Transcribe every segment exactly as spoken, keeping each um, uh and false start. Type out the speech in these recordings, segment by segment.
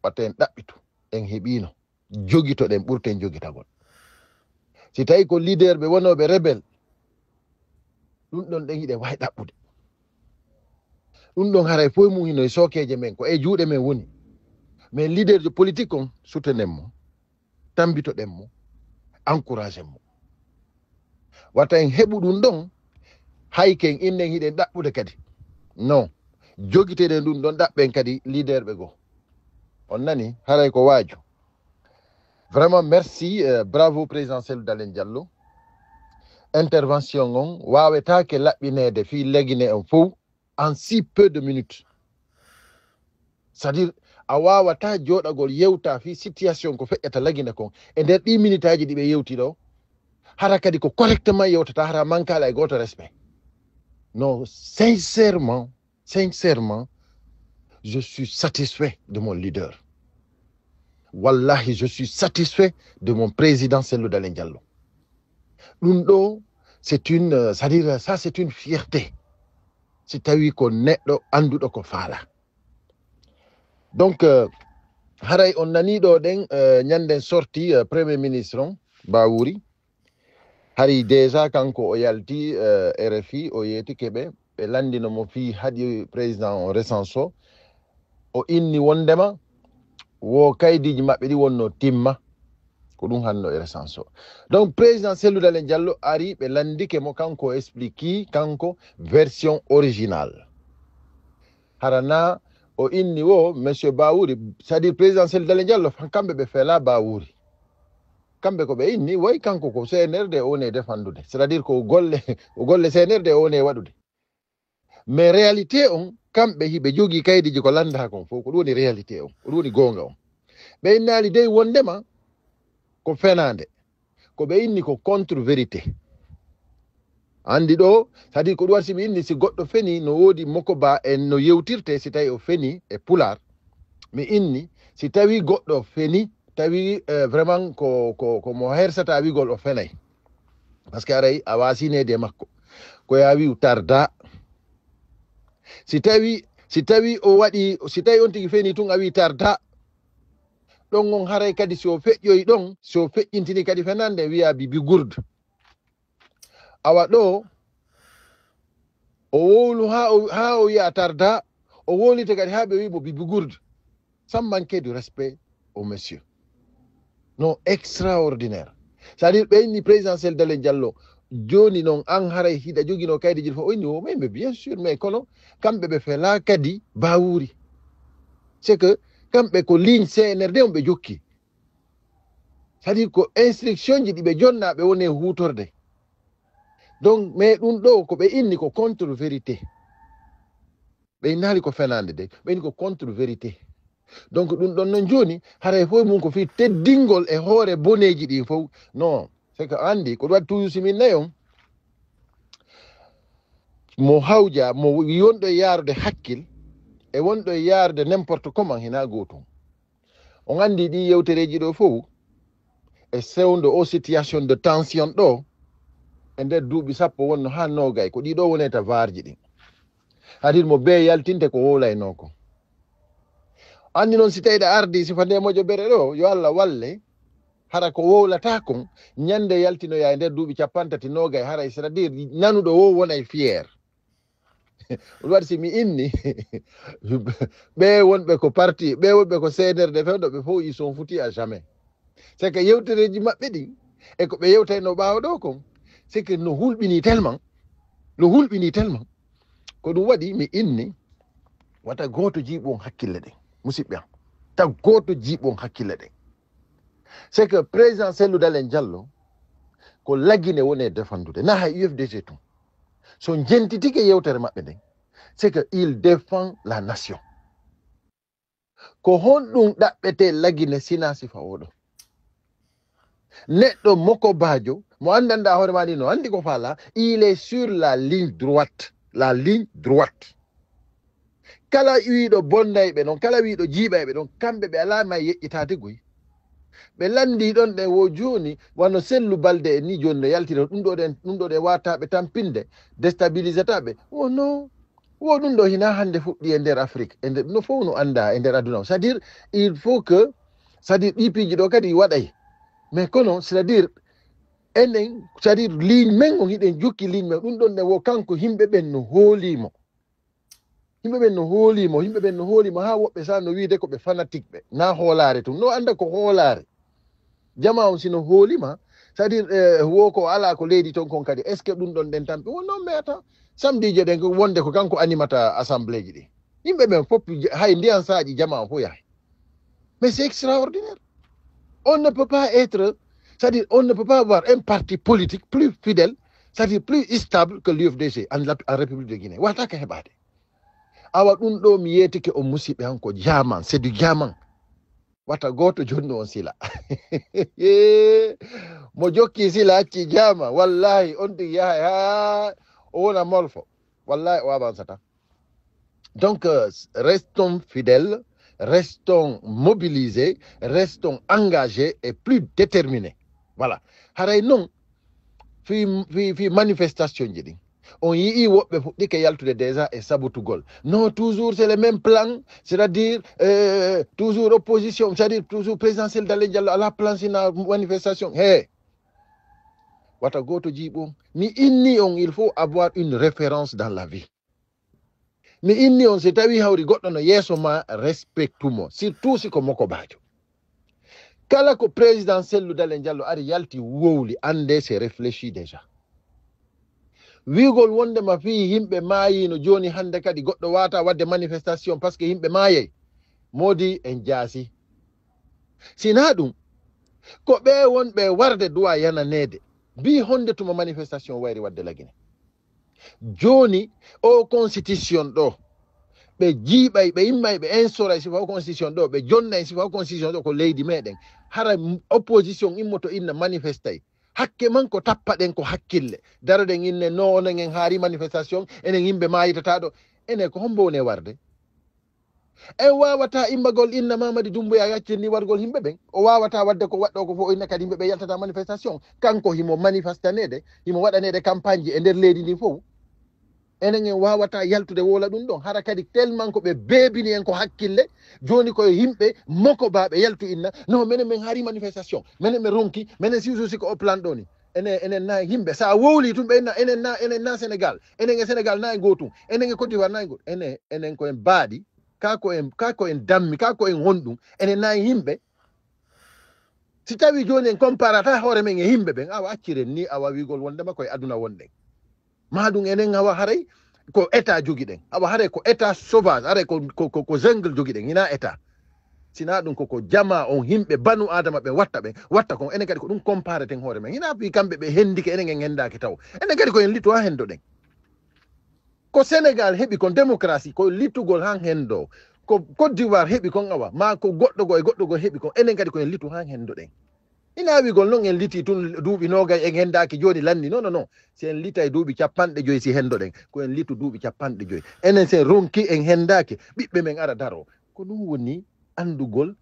Wata en ɗaɓɓitu, en heɓiino. Jogitoɗen, ɓurten jogitagol. Si tawi ko leader ɓe wonooɓe rebel, ɗum ɗon ɗen hiɗen waawi ɗaɓɓude. Ɗum ɗon haray fof mum hino e sookeeje men, ko e juuɗe men woni. Mais leader jo politique on, soutenir mo, tambitoɗen mo, encourager mo. Wata en heɓu ɗum ɗon, hay ken innen hiɗen ɗaɓɓude kadi. Non, jogiteɗen ɗum ɗon, ɗaɓɓen kadi leader ɓe goo. On nani, haray ko waaju. Vraiment, merci, euh, bravo président Cellou Dalein Diallo. Intervention on waawetaake laɓɓineede fii Lagine on fow en si peu de minutes. C'est-à-dire, a waawataa jooɗagol yewta fii situation ko feƴƴata Lagine kon. E nder ɗii minitaaji ɗi ɓe yewti ɗoo, hara kadi ko correctement yewtata, hara mankaala e gooto respect. Non, sincèrement, sincèrement, je suis satisfait de mon leader. Wallahi, je suis satisfait de mon président Cellou Dalein Diallo. Ɗum ɗoo, c'est une, euh, c'est-à-dire, ça, c'est une fierté. Si tawi ko neɗɗo annduɗo ko faala. Donc, euh, haray on nanii ɗoo ɗen, euh, ñannden sorti, euh, Premier Ministre on, Bawuri. Hari déjà kanko o yalti, euh, R F I, o yeetike ɓe, ɓe lanndino mo fii haɗi président on recense o. O inni wonndema wo kaydiiji maɓɓe ɗi wonno timma. Ko ɗum hanno e recense o. Donc, président Cellou Dalein Diallo ari, ɓe lanndike mo, kanko o explique, kanko version originale. Hara na o inni wo, monsieur Bawuri, c'est-à-dire président Cellou Dalein Diallo, fa-, kamɓe ɓe fela Bawuri. Kamɓe ko ɓe inni, way kanko ko C N R D o woni e defandude. C'est-à-dire ko golle, ko golle C N R D o woni e waɗude. Mais réalité on, kamɓe hiɓe jogii kaydiiji ko lanndaa kon fof, ko ɗum woni réalité on, ko ɗum woni goonga on. Ɓe innaali dey wonndema ko fenaande, ko ɓe inni ko contre vérité. Anndi ɗoo, c'est-à-dire ko ɗum waɗi si mi inni si goɗɗo fenii, no woodi moko ba en no yewtirte si tawi o fenii e Pulaar. Mi inni, si tawi goɗɗo fenii, tawi, eh, vraiment ko, ko, ko mo hersata wi'ugol o fenay. Parce que aray a waasineede e makko. Ko yaa wi'u tarda. Si tawi, si tawi o waɗi, si tawi on tigi fenii tun a wi'i tarda. Ɗon on haray kadi si o feƴƴoyi ɗon, si o feƴƴintini kadi fenande wi'a bi, bi gourde. Awa ɗoo, o wowlu haa o, haa o wi'a tarda, o wowlite kadi haa ɓe wi'i mo bi, bi gourde. Sans manquer du respect au monsieur. Non, extraordinaire. C'est-à-dire, ɓe inni président Cellou Dalein Diallo, jooni non an haray hiɗa joginoo kaydiiji fof, o inni o, mais, mais bien sûr, mais kono kamɓe ɓe felaa kadi Bawuri. C'est que kamɓe ko ligne C N R D on ɓe jokki. C'est-à-dire ko instruction ji ɗi ɓe jonnaa ɓe woni e huutorde. Donc, mais ɗum ɗoo ko ɓe inni ko contre vérité. Ɓe innaali ko fenaande de, ɓe inni ko contre vérité. Donc, ɗum ɗon non jooni, haray fof mum ko fii teddingol e hoore boneeji ɗin fof. Non, c'est que anndi, ko ɗum waɗi toujours si min nayon, mo hawja, mo wonɗo e yaarude hakkil, e wonɗo e yaarude n'importe comment, hinaa gootum. On anndi ɗii yewtereeji ɗoo fof, e sewndo o situation de tension ɗoo, e nder duuɓi sappo wonno haa noogay, ko ɗii ɗoo woneta vaarji ɗin. Hadir mo bee yaltinte ko wowlaynoo kon. Anndi noon si tawi ɗa ardi sifa nde moƴo bere ɗoo, yo Alla walle, hara ko wowlataa kon, ñande yaltinoyaa e nder duuɓi cappanɗe tati noogay, haray c'est-à-dire nanuɗo wo wonay fier. Ɗum waɗi si mi inni, ɓe wonɓe ko parti, ɓe wonɓe ko C N R D fewndo, ɓe fof ils sont foutus à jamais. C'est que yewtereeji maɓɓe ɗin, e ko ɓe yewtayno ɓaawo ɗoo kon, c'est que no hulɓinii tellement, no hulɓinii tellement. Ko ɗum waɗi mi inni, wata gooto jiiɓu on hakkille ɗen, musidɓe am. Ta gooto jiiɓu on hakkille ɗen. C'est que président Cellou Dalein Diallo, ko Lagine woni e defandude, na hay U F D G tun. So jentitike yewtere maɓɓe nden, c'est que il défend la nation. Ko honɗum ɗaɓɓete Lagine sina sifa oɗo? Neɗɗo mokobaajo, mo anndanɗaa hoore maa ni no anndi ko faalaa, il est sur la ligne droite, la ligne droite. Kala wiiɗo bonnayɓe non, kala wiiɗo jiiɓayɓe non, kamɓe ɓe alaa ma yeƴƴitaade goy. Ɓe lanndii ɗon ɗen wo jooni, wano Sellu Balde en ni jooni no yaltino, ɗum ɗo ɗen, ɗum ɗo ɗen waawata ɓe tampinde, déstabilisata ɓe. Oh non, Wo ɗum ɗo hina hannde fuɗɗi e nder Afrik, e nder, no fof no annda e nder aduna o. C'est-à-dire, il faut que, c'est-à-dire, ɗi piiji ɗo kadi waɗay. Mais kono, c'est-à-dire, enen, c'est-à-dire, ligne men on hiɗen jukki ligne men. Ɗum ɗon ne wo kanko yimɓe ɓen no hoolimo. Yimɓe ɓen no hoolimo, yimɓe ɓen no hoolimo haa woɓɓe sa no wiide ko ɓe fanatique ɓe, na hoolaare tun. No annda ko hoolaare. Jamaa on si no hoolima, c'est-à-dire, eh, wo ko alaa ko leydi ton kon kadi, est-ce que ɗum ɗon ɗen tampi? Wo non, mais attends, samedi je ɗen ko wonde ko kanko animata assemblée ji ɗi. Yimɓe ɓen fof, hay ndiyan saaƴi jamaa on fof yahay. Mais c'est extraordinaire. On ne peut pas être, c'est-à-dire, on ne peut pas avoir un parti politique plus fidèle, c'est-à-dire plus stable que l'U F D C en, en République de Guinée. Wata ka heɓade. Awa ɗum ɗo mi yeetike on musiɓɓe han ko jaman, c'est du jaman. Wata gooto jonnu on sila. Mo jokki sila acci jama, wallahi on tigi yahay haa o wona molfo. Wallahi o avansata. Donc, euh, restons fidèles, restons mobilisés, restons engagés et plus déterminés. Voilà. Haray non, fi, fi, fi manifestation ji ɗin. On yi'i woɓɓe fuɗɗike yaltude déjà e sabutugol. Non, toujours c'est le même plan, c'est-à-dire, euh, toujours opposition, c'est-à-dire toujours présidentielle Dalein Diallo à la plan sina manifestation. Hey, wata gooto jiiɓu on. Mi inni on, il faut avoir une référence dans la vie. Mi inni on, si tawi hawri goɗɗo no yeeso ma, respectu mo, surtout si ko mokobaajo. Kala ko président Cellou Dalein Diallo ari yalti wowli, annde c'est réfléchi déjà. Wi'ugol wondema fii yimɓe maayino jooni hannde kadi goɗɗo waata waɗde manifestation parce que yimɓe maayay, modi en jaasi. Sinaa ɗum, ko ɓe wonɓe warde duwa yananeede, mbii honde tuma manifestation wayri waɗde Lagine. Jooni, o constitution ɗo, ɓe jiiɓay, ɓe immay, ɓe ensoray sifa o constitution ɗo, ɓe jonnay sifa o constitution ɗo ko leydi meɗen. Hara m-, opposition immoto inna manifestay. Hakke man ko tappaɗen ko hakkille. Daroɗen inne no onon en haari manifestation, enen yimɓe maayitata ɗo. Enen ko hombo woni e warde? En waawataa immagol inna Mamadi Doumbouya yaccir ni wargol yimɓe ɓen. O waawataa waɗde ko waɗɗoo ko fof, o inna kadi yimɓe ɓe yaltata manifestation. Kanko himo manifestaneede, himo waɗaneede campagne ji e nder leydi ndin fof. Enen en waawataa yaltude wowla ɗum ɗon. Hara kadi tellement ko ɓe beebini en ko hakkille, jooni ko e yimɓe mokobaaɓe yaltu inna, no menen men haari manifestation, menen men ronki, menen si suusi ko o plan ɗo ni. Enen, enen na yimɓe, sa wowli tun ɓe inna, enen na, enen na Sénégal, enen e Sénégal na e gootum, enen e Côte d'Ivoire na e gootum, enen, enen ko en baaɗi, ka ko en, ka ko en dammi, ka ko en honɗum, enen na e yimɓe. Si tawi jooni en comparata hoore men e yimɓe ɓen, awa acciren ni, awa wi'ugol wondema ko e aduna wonɗen. Maa ɗum enen awa haray ko état jogiɗen. Awa haray ko état sauvage, haray ko, ko, ko, ko jungle jogiɗen, hinaa état. Sinaa ɗum ko, ko jamaa on yimɓe banu Adama ɓe watta ɓen, watta kon. Enen kadi ko ɗum compareten hoore men. Hinaa fii kamɓe ɓe hendike, enen en hendaaki taw. Enen kadi ko en litu haa hendoɗen. Ko Sénégal heɓi kon démocratie, ko littugol han hendo. Ko Côte d'Ivoire heɓi kon awa, maa ko goɗɗo goo e goɗɗo goo heɓi kon. Enen kadi ko en litu han hendoɗen. Ina wi'ugol non en litii tun duuɓi noogay en hendaaki jooni lanni. Non, non, non. Si en litay duuɓi capanɗe joy si hendoɗen, ko en litu duuɓi capanɗe joy. Enen si en ronki en hendaaki, ɓiɓɓe men ara daroo. Ko ɗum woni andugol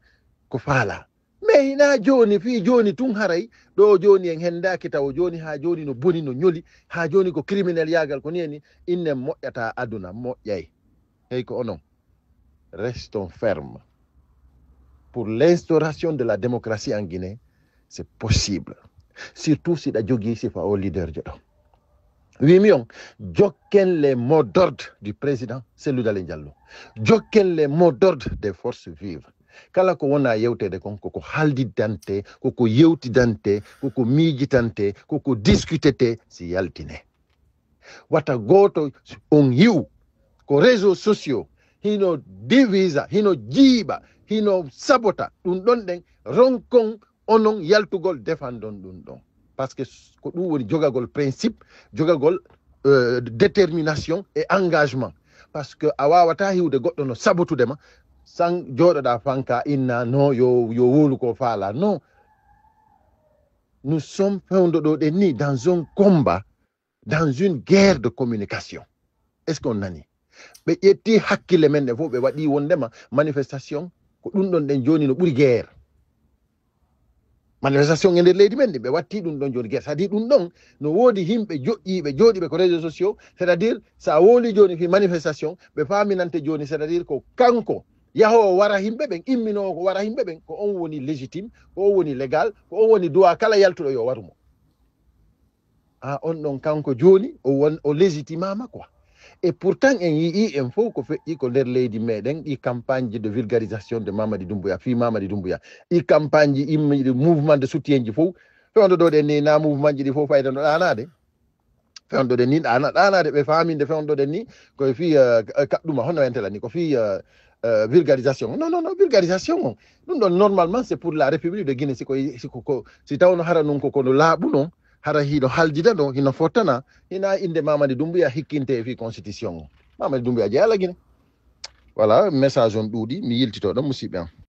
ko faalaa. Mais hinaa jooni, fii jooni tun haray, ɗoo jooni en hendaaki tawo jooni, haa jooni no boni, no ñoli, haa jooni ko criminel yaagal ko ni e ni, innen moƴƴataa aduna, moƴƴay. Hey ko onon, restons fermes. Pour l'instauration de la démocratie en Guinée, c'est possible. Surtout si ɗa jogii sifa o leader jo ɗo. Wiimi on, jokken les mots d'ordre du président Cellou Dalein Diallo. Jokken les mots d'ordre des forces vives. Kala ko wona yewteede kon, koko haldidante, koko yewtidante, koko miijitante, koko discutete si yaltine. Wata gooto on yi'u ko réseaux sociaux hino divisa, hino jiiɓa, hino sabota ɗum ɗon ɗen, ronkon onon yaltugol defandon ɗum ɗon. Parce que ko ɗum woni jogagol principe, jogagol, euh, détermination et engagement. Parce que a waawataa hiwde goɗɗo no sabotude ma, san jooɗoɗaa fanka inna no yo, yo wowlu ko faala. Non. Nous sommes fewndo ɗo ɗen ni dans un combat, dans une guerre de communication. Est-ce qu'on nani? Ɓe ƴetti hakkille men ɗen fof, ɓe waɗi wondema manifestation ko ɗum ɗon ɗen jooni no ɓuri guerre. Manifestation e nder leydi men ndi ɓe watti ɗum ɗon jooni guerre, c'est-à-dire ɗum ɗon no woodi yimɓe joƴƴiiɓe jooɗiiɓe ko réseaux sociaux, c'est-à-dire so a wooli jooni fii manifestation ɓe faaminante jooni, c'est-à-dire ko kanko yahoowo wara yimɓe ɓen, imminoowo ko wara yimɓe ɓen, ko on woni légitime, ko on woni légal, ko on woni droit kala yaltuɗo yo waru mo. A on ɗon kanko jooni o won o légitimama quoi. Et pourtant en yi'i en fof ko feƴƴi ko nder leydi meɗen, ɗi campagne de vulgarisation de Mamadi Doumbouya, fii Mamadi Doumbouya, ɗi campagne ji immiɗi mouvement de soutien ji fof. Fewndo ɗo ɗen ni na mouvement ji ɗi fof fayda no ɗaanaade. Fewndo ɗen ni ɗaana ɗaanaade ɓe faaminde fewndo ɗen ni koye fii eh, kaɗɗuma hono entela ni ko fii eh, eh, vulgarisation. Non, non, non, vulgarisation on ɗum ɗon normalement c'est pour la République de Guinée, si koye si ko ko si tawno hara non ko kono laaɓu non, hara hino haljida non, hino fottana, hina innde Mamadi Doumbouya hikkinte e fii constitution on. Mamadi Doumbouya jeyaa la Guinée. Voilà, message on ɗuuɗi mi yiltito ɗon musidɓe am.